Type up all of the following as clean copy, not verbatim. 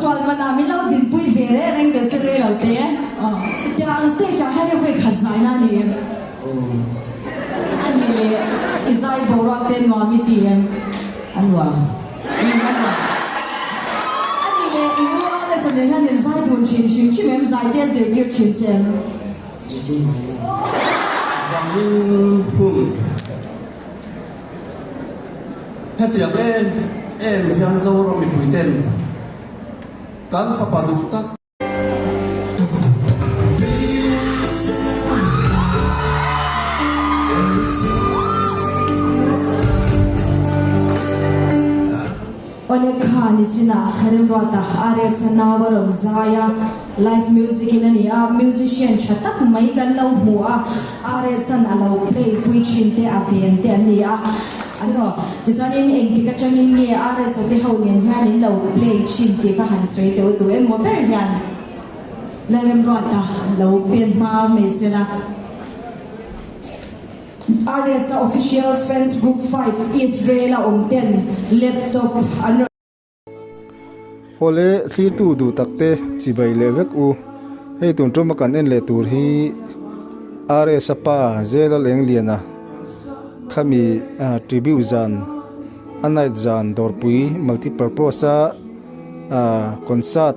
sual manah min lo dinpui ve reng reng teh se rei lo te. Tiang ang stage ah hian i vawi khat zai na a ni em? A nih leh i zai boruak te nuam i ti em? A nuam. Ih a nuam. A nih leh i u Alex-a nen hian in zai dun thin hrim hrim em? Zai te a zirtir thin che em? Zirtir ngai lo. Vangin hun hetiang em em hian Zoram mipuiten kan fapa duh tak. Awle kha nichinah Remruata RS nau a rawn zai a, live music in a ni a, musician tha tak mai kan lo hmu a, RS an a lo play pui thin te a band te an ni a, iraw tichuanin engtik atangin nge RS a te ho nen hian in lo play thin tih ka han sawi teuh duh em maw ber hian Lalremruata lo pen hma mai sela. RS-a Official Friends Group 5 Israel-a awm ten laptop an rawn. Awle thlirtu duh tak te chibai leh vek u. Hei tun tuma kan en leh tur hi RS-a pa Zela Lengliana khami tribute zan a night zan dawrpui multipurpose-a concert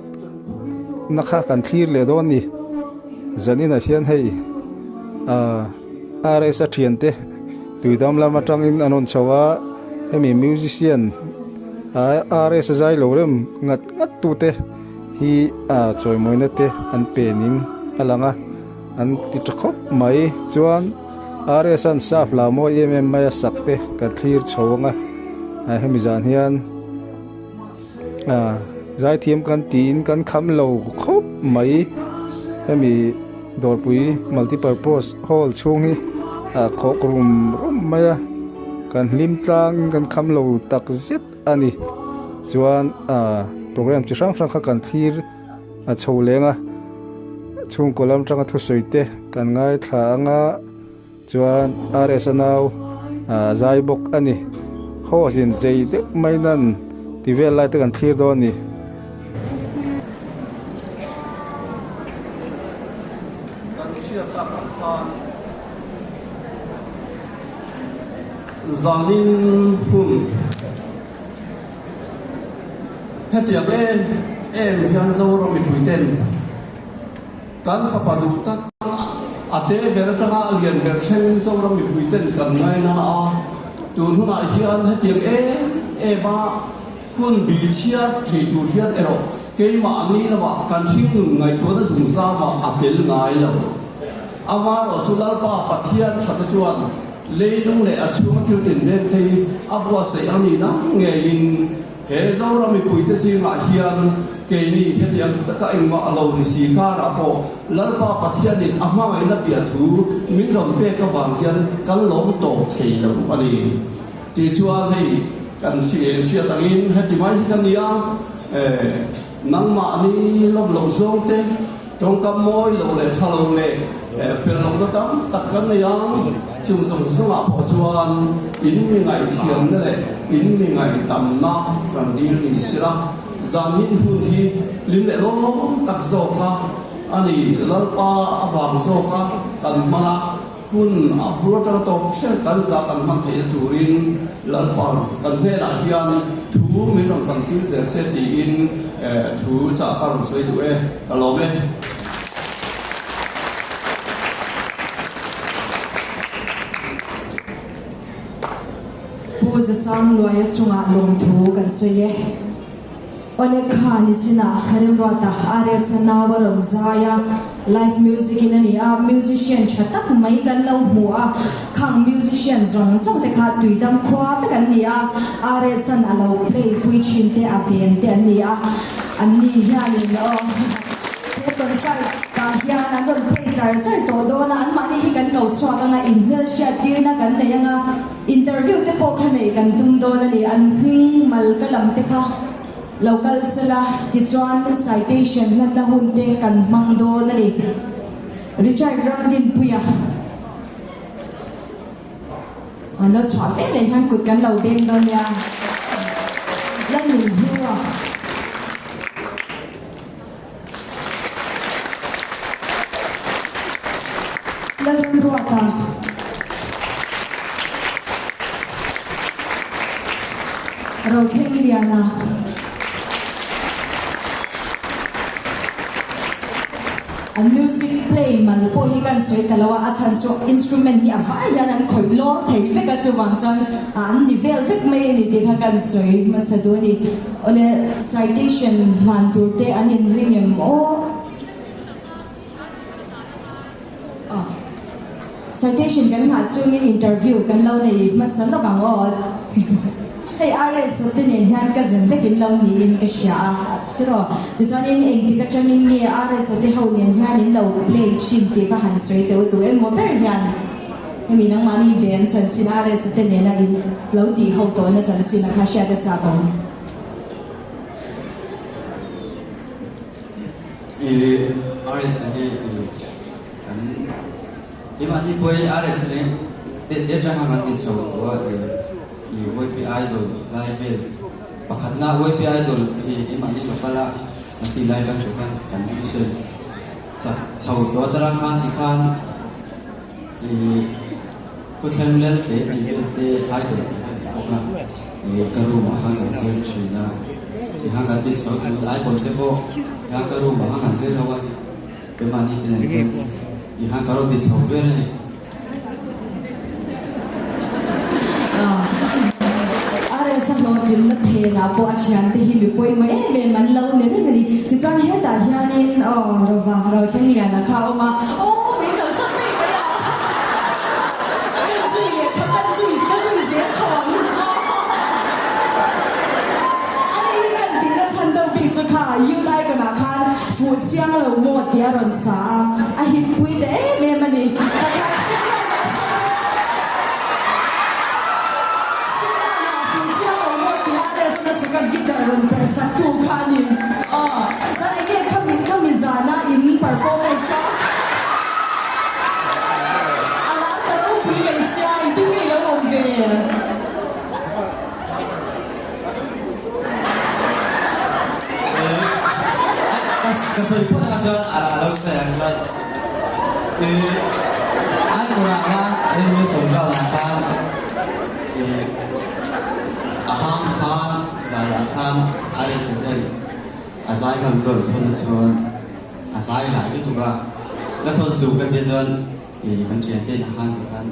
na kha kan thlir leh dawn a ni. Zaninah hian hei RS-a thiante tuidam lam atangin an rawn chho a, hemi musician RS-a zai lo rem ngat ngat tute hi chawimawina te an penin a lang a, an ti tha khawp mai. Chuan RS-a'n sap hla mawi em em mai a sak te kan thlir chho ang a, hemi zan hian Zaithiam kan tiin kan kham lo khawp mai. Hemi dawrpui multipurpose hall chhung hi a khawk rum rum mai a, kan hlim tlangin kan kham lo tak zet a ni. Chuan ah program chi hrang hrang kha kan thlir a chho leng a, chhungkaw lam atanga thusawi te kan ngaithla ang a. Chuan RS a nau a zai bawk a ni. Host in zei deuh mai nan ti vel lai te kan thlir dawn a ni. Kan chhiat tak ang khan zanin hun hetiang em em hian Zoram mipuiten Kan fapa duh tak a te ber atanga a lian ber thlengin Zoram mipuiten kan ngaina a, tun hunah hian hetiang em em a hun bi chhiar thei tur hian erawh keimahni lamah kan hringnun ngaihtuahna zungzamah a tel ngai lo. Amaherawh chu Lalpa Pathian thate chuan leilung leh a chhunga thil tinreng te hi a buatsaih ang nihna ngeiin, He Zoram mipuite zingah hian keini hetiang taka engmah lo ni si karah pawh Lalpa Pathianin a hmangaihna bia thu min rawn pek avang hian kan lawm tawp thei lo a ni. Tichuan hei kan hriat angin heti mai hi ka nia, nangmahni lawm loh zawngte, Tawngkam mawi lo leh tha lo leh fel lohna tam tak kan nei ang. Chung zawng zawngah pawh chuan in mi ngaihthiamna leh in mi ngaihtamna kan dil ni sila, zanhin hun hi hlim leh lawm tak zawka a ni. Lalpa avang zawka kan hman a, hun a bul atanga tawp thleng kan za kan hman theihna turin Lalpa kan hnenah hian thu min rawn chantir zel se tiin thu chah kha rawn sawi duh e, ka lawm e. Pu Zasang Luaia chungah lawmthu kan sawi e. Awle kha nichinah Remruata RS a nau a rawn zai a, live music in a ni a, musician tha tak mai kan lo hmu a, khang musician zawng zawng te kha tuidam khua vek an ni a, RS an a lo play pui thin te a band te an ni a, an ni hianin aw he concert ah hian an rawn play char char tawh dawn a, anmahni hi kan ko chhuak anga inhmelhriat tirna kan nei anga. Interview te pawh kha neih kan tum dawn a ni, an hming mal ka lam te kha lo kal sela tichuan citation hlanna hun te kan hmang dawn a ni. Richard Ramdinpuia an lo chhuah ve leh hian kut kan lo beng dawn nia. Lalnunhlua. Lalramruata. Rothengliana. An music play mal pawh hi kan sawi ta lo a, a chhan chu instrument hi a vai hian an khawih lawr thei vek a, chuvang chuan an ni vel vek mai a ni tih kha kan sawi hmasa duh a ni. Awle citation hlan tur te an inring em aw? Aw. Citation kan nghah chungin interview kan lo nei hmasa lawk ang aw. Hei RS te nen hian cousin vekin lo niin ka hria a tiraw. Tichuanin engtik atangin nge RS te ho nen hian in lo play thin tih ka han sawi teuh duh emaw ber hian hemi nangmahni band chanchin RS te nena in lo tih ho tawhna chanchin a kha hriat a chak awm. I RS hi kan keimahni pawh hi RS te nen te te atanga kan ti chho tawh a i YP Idol lai vel pakhatna YP Idol i keimahni local a kan tih lai atang tawh khan kan mission sak chho tawh a tarang khan tikhan i khawthleng lel te tih vel te idol tih vel te bawk a i ka room ah khan kan zir thin a tikhan kan ti chho tun icon te pawh tikhan ka room ah khan kan zir lo a keimahni te nen khan tikhan ka rawn ti chho vel a ni. RS a hlawhtlinna phenah pawh a thiante hi mi pawimawh em em an lo ni reng a ni. Tichuan hetah hianin aw Rova Rothengliana kha a awm a, aw min kalsan daih mai a, ka zui leh tho ka zui ka zui zel tho ang a ni hi kan tihna chhan deuh bik chu kha Youth Icon ah khan fuh chiang lo maw tih a rawn sa a, a hit pui ta em em a ni. Ka kha skin round ah khan skin round ah fuh chiang lo maw tih a rest nasa ka guitar rawn perh sak tu kha a ni. Aw chuan enge khami khami zana in performance kha a lar ta ropui mai sia engtin nge i lo awm ve? Ka sawi phawt ang chuan a lo sawi ang chuan i Aikawrah khan hei Sawmrau ah khan i a hang khan zaiah khan a resident a zai khan rawn thawn a chuan a zai lai lutuk a la thawn suh ka tia chuan I kan thian te in han ti khan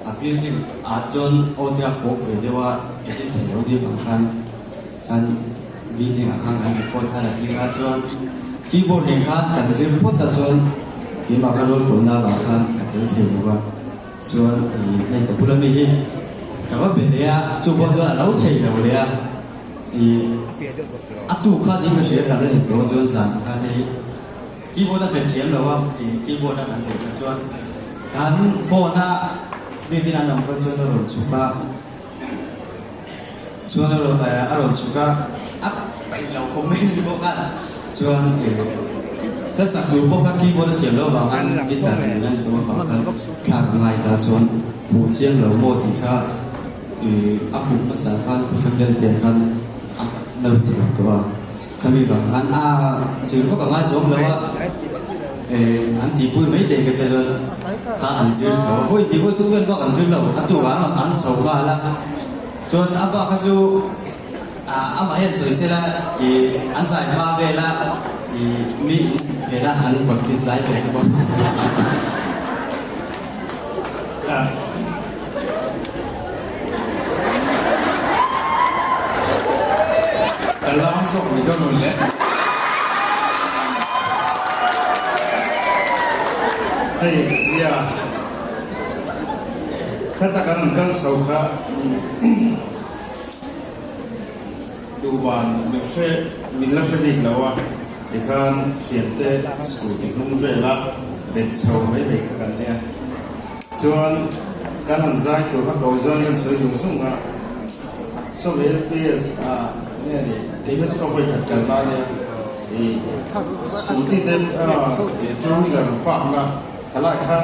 a building ah chuan aw te a khawk ve deuh a edit theih loh deuh ang khan kan building ah khan kan record khan a tling a chuan keyboard nen khan kan zir phawt a chuan keimah kha roll call na vang khan ka tel thei lo a chuan i hei ka bula mi hi ka va be leh a chu pawh chuan a lo thei lo leh a i a tu khan in ka hria ka la in tawh chuan zan khan hei. Keyboard a hmet thiam lo a, ih keyboard a kan zir kha chuan kan phone a biakin an awm kha chuan a rawn chhuk a, chuan a rawn a rawn chhuk a, a peih lo khawp mai ni bawk a, chuan ih hla sak tur pawh kha keyboard a thiam lo vang khan guitar nen a intum avang khan thlak a ngai ta chuan fuh chiang lo maw tih kha ih a kum hmasa khan khawthlang leltiah khan a lo ti lo tawh a. Khami vang khan a zir vak a ngai zawm lo a, eh an tihpui mai teh ka tia chuan kha an zir chho a, vawi tih vawi tum vel bak an zir lo, a tu ah an chho nghal a, chuan a bak kha chu ah amah hian sawi sela ih an zai hma vel a ih mi in hmel a an practice lai vel te pawh. Ka lam zawk ni dawn le. Hei nia khata kan rawn kal chho kha tuman min hre min la hre bik lo a tikhan thiante scooty hnung vela bet chho mai mai kha kan nia. Chuan kan han zai tur kha tawi zawn kan sawi zung zung a, sawmi LPS ah nge ni keimah chu ka vawi khat kal na ania i scooty te ih two wheeler an park na thalai khan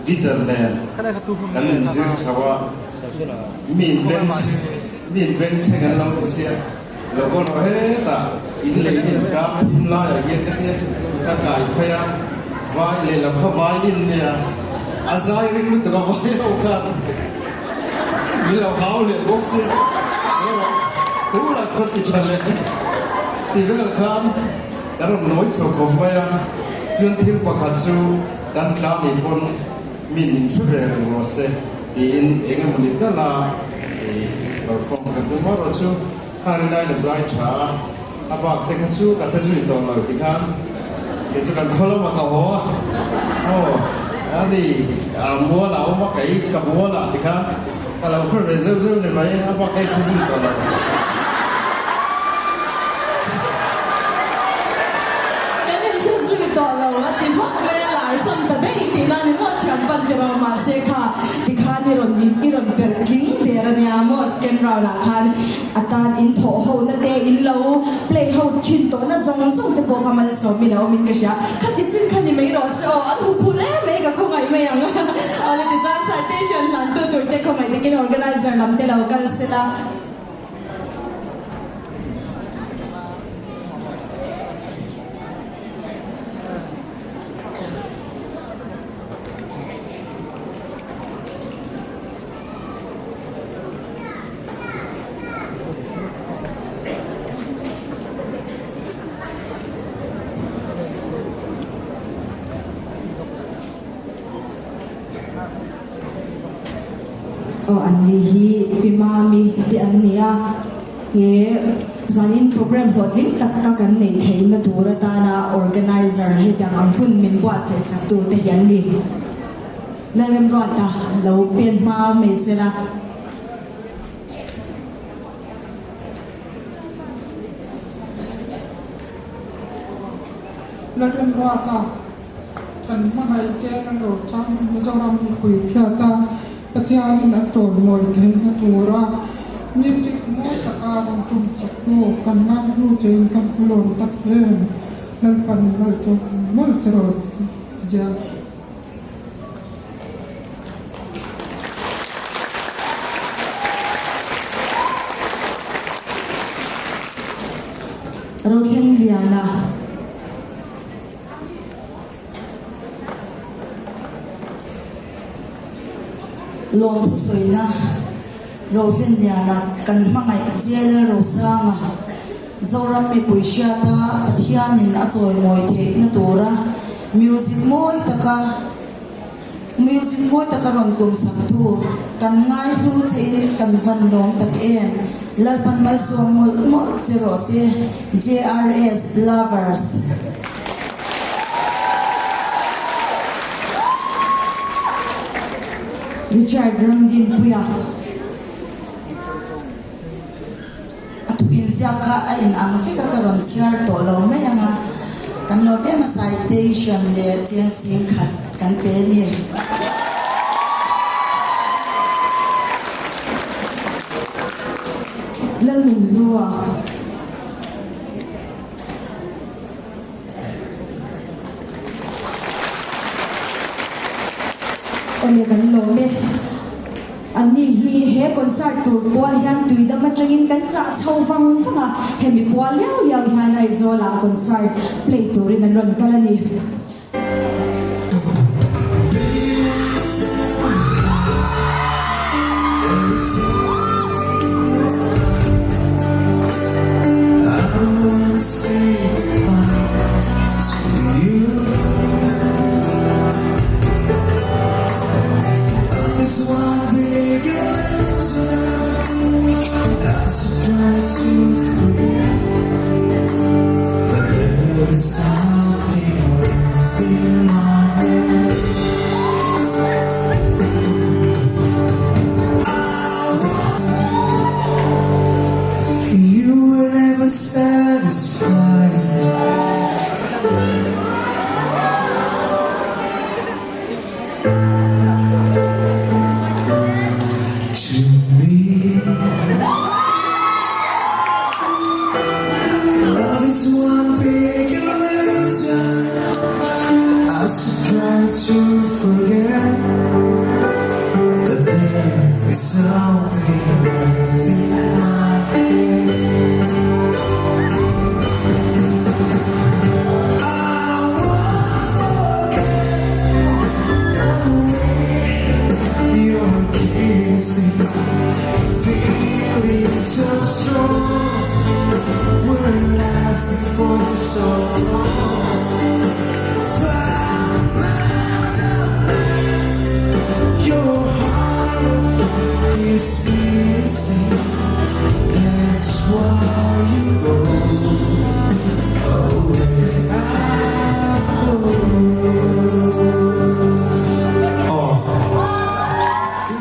guitar nen kan in zir chho a, mi in beng mi in beng chheng an lo ti sia lo kawl rawh hetah in leh in inkar thim laiah hian ka tia ka kai phei a vai lehlam kha vai in nia. A zai ring lutuk a vai ho khan min lo hau leh bawk sia erawh hu la khaw ti tha leh ti vel khan ka rawn nawi chho khawp mai a, chuan thil pakhat chu kan tla ni pawn mi min hre ve reng rawh se tiin eng emaw ni tal a perform ka tum erawh chu Kha rinaiin a zai tha a, a bak te kha chu ka hre zui tawh lo tikhan kei chu kan khaw lamah ka haw a, aw a ni a mual a awm a kei ka mual ah tikhan ka lo hre ve zeuh zeuh ni mai, a bak ka inhre zui tawh lo. Kan inhre zui tawh lo a ti hmak mai a, lar sam ta daih tihna ni maw thian pan ti rawh mahse kha tikhan i rawn i rawn perh tling der a nia maw second round ah khan A tan in thawh ho na te in lo play ho thin tawh na zawng zawng te pawh kha malsawmin a awm in ka hria. Khati chin kha ni mai rawh se aw, an huphurh em mai ka khawngaih mai ang. Awle tichuan citation hlan tu tur te khawngaih takin organizer lam te lo kal sela. Aw an ni hi Pi Mami te an ni a, he zanin program hlawhtling tak tak kan neih theihna tur atana organizer hetiang ang hun min buatsaih sak tu te hi an ni. Lalremruata lo pen hma mai sela. Lalremruata kan hmangaih che kan ro chang Mizoram mipui hriata Pathianin a chawimawi theihna tura music mawi taka rawn tum chak tu kan ngaihlu chein kan hmu lawm tak em Lalpan malchawm mawlh che rawh ziah. Rothleng Liana. Lawmthu sawina Rothleng Liana kan hmangaih JLL Rosanga Zoram mipui hriata Pathianin a chawimawi theihna tura music mawi taka music mawi taka rawn tum saktu kan ngaihlu chein kan van lawm tak em. Lalpan malsawm mawlh mawlh che rawh se JRS Lovers. Richard Ramdinpuia. A thu inziak kha a in ang vek a, ka rawn chhiar tawh lo mai ang a, kan lawm em a citation leh cheng sing khat kan pe a ni. Lalnunhlua. Awle kan lawm e. Anni hi he concert tur pual hian tuidam atangin kan chah chho vang vang a, hemi pual liau liau hian Aizawl ah concert play turin an rawn kal a ni.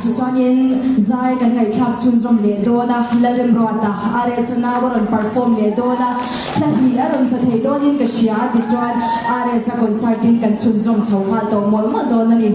Tichuanin zai kan ngaihthlak chhunzawm leh dawn a, Lalremruata RS a nau a rawn perform leh dawn a, thla hnih a rawn sa thei dawnin ka hria a tichuan RS a concert in kan chhunzawm chho nghal tawh mawlh mawlh dawn a ni.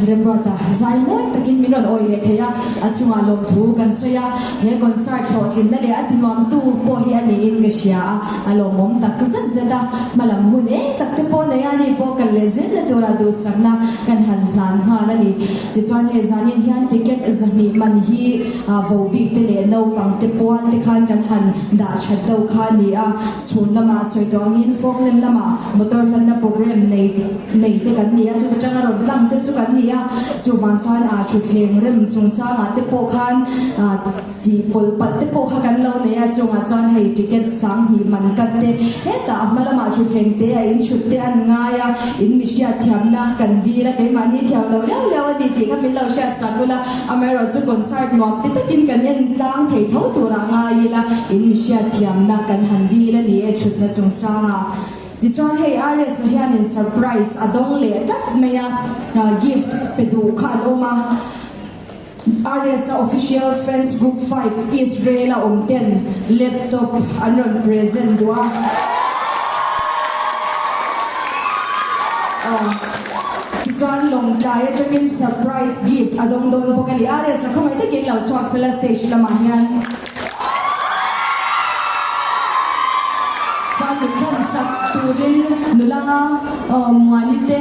Remruata zai mawi takin min rawn awi leh thei a, a chungah lawmthu kan sawi a, he concert hlawhtlinna leh a tinuamtu pawh hi a niin ka hria a, a lawmawm tak zet zet a, hmalam hun eng tak te pawh nei a ni pawh kal leh zelna tura duhsakna kan han hlan nghal a ni. Tichuan hei zanin hian ticket zahnih man hi vo bik te leh naupang te pual te khan kan han dah that deuh kha a ni a, chhun lamah sawi tawh angin Falkland lamah motor hlanna program nei nei te kan ni a, chuta tanga rawn tlang te chu kan ni a, chuvang chuan ah thutthleng rem chungchangah te pawh khan ah tih pawlh palh te pawh kha kan lo nei a, chungah chuan hei ticket sanghnih man kat te hetah a hma lamah thutthleng te a inchhut te an ngai a, in mi hriat thiamna kan dil a, keimahni thiam lo liau liau a ni tih kha min lo hriat sak ula, amaherawh chu concert nuam ti takin kan en tlang thei tho turah ngai ila, in mi hriat thiamna kan han dil a ni e thutna chungchangah. Tichuan hei RS-a hianin surprise a dawng leh tlat mai a, gift pe duh kha an awm a. RS-a official fans group 5 Israel-a awm ten laptop an rawn present duh a. Tichuan Lawngtlai atangin surprise gift a dawng dawn bawk a ni. RS-a khawngaih takin lo chhuak sela stage lamah hian. Chuan min hlan sak turin nula Muani te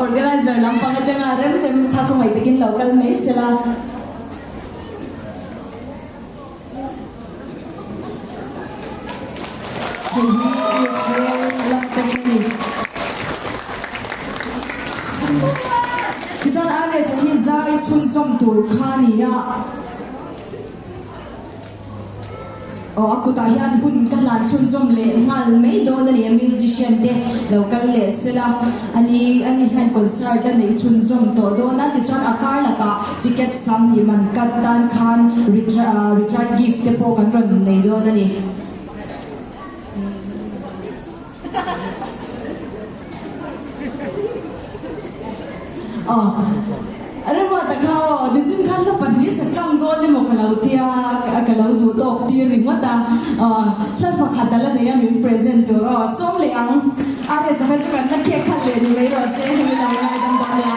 organizer lampang atanga rem rem kha khawngaih takin lo kal mai sela. Hei hi Israel lam atangin a ni. Tichuan RS hi zai chhunzawm tur kha a ni a. Aw a kutah hian hun ka hlan chhunzawm leh nghal mai dawn a ni a, musician te lo kal leh sela ani ani hian concert a neih chhunzawm tawh dawn a, tichuan a kar lakah ticket sanghnih man cut tan khan return gift te pawh kan rawn nei dawn a ni. Aw Remruata kha aw nichin khan hla pahnih sa tlang dawn emaw ka lo tia ka lo duh tawk tir ringawt a aw hla pakhat a la nei a min present tur aw sawm leh ang a resa kha chu kan la khek khalh leh ni mai rawh se hemi lo ngaidam dawn nia.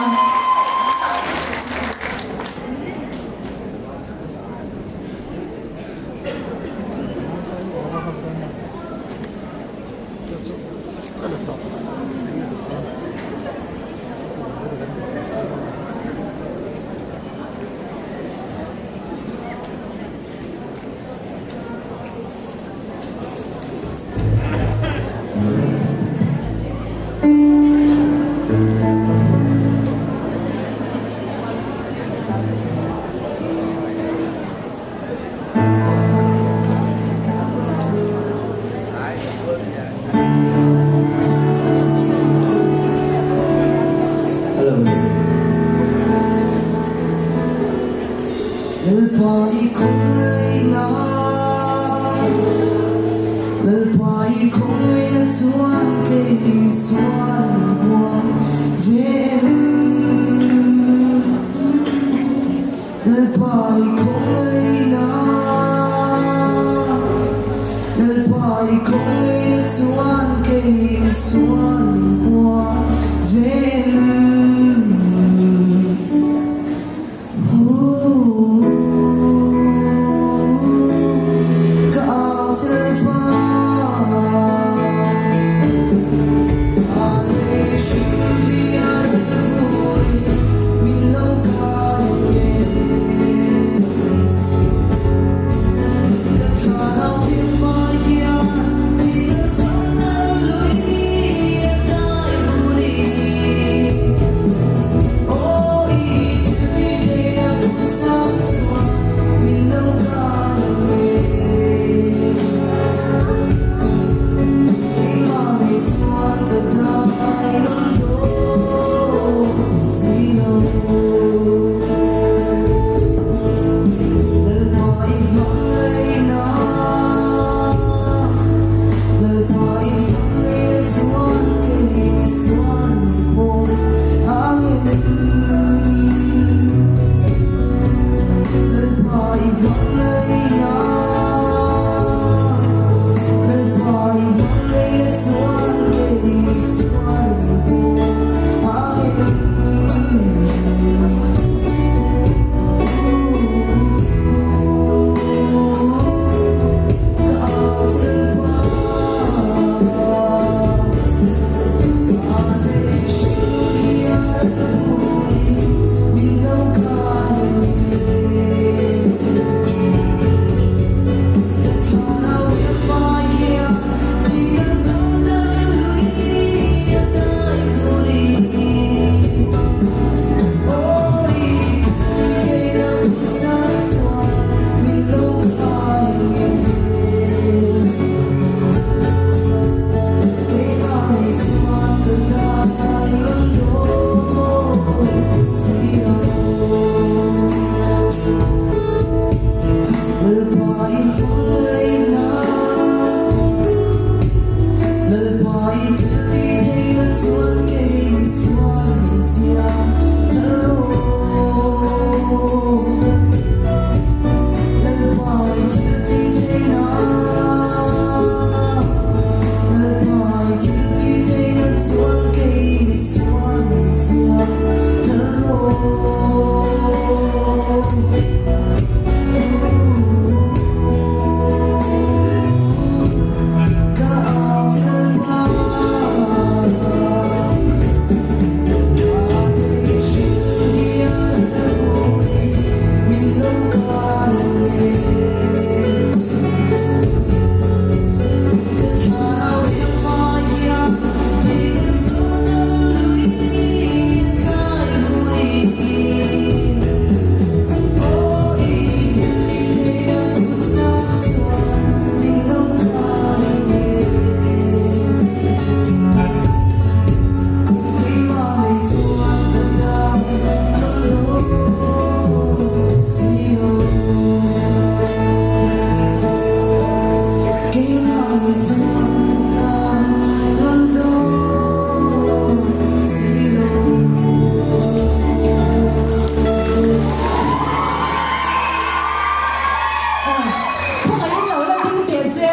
Khawngaihin lo la ding teh se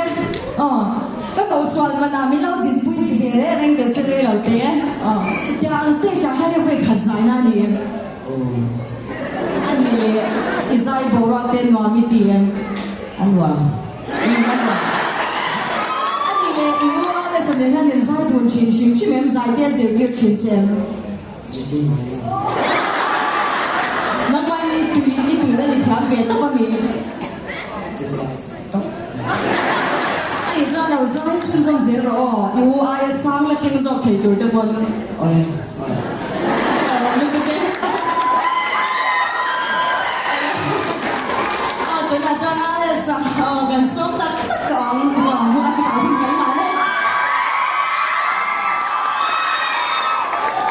aw ka ko sual manah min lo dinpui ve reng reng teh se rei lo te aw tiang ang stage ah hian i hawi khat zai na ni em a ni le i zai boruak te nuam i ti em a nuam a nuam a ni le i u a le chawhmeh hian min zai dun thin hrim hrim em zai te a zirtir thin che em. Zirtir ngai lo. Nangmah ni tui i tui na ni thiam ve tawp a mi? Ti ve tawp. A nih chuan lo zai chhunzawm zel rawh aw, i u aia sang la thleng zawk thei tur te pawn. Awle, awle. Awm lutuk e. Aw, tunah chuan RS-a kan sawm tak tak tawh ang.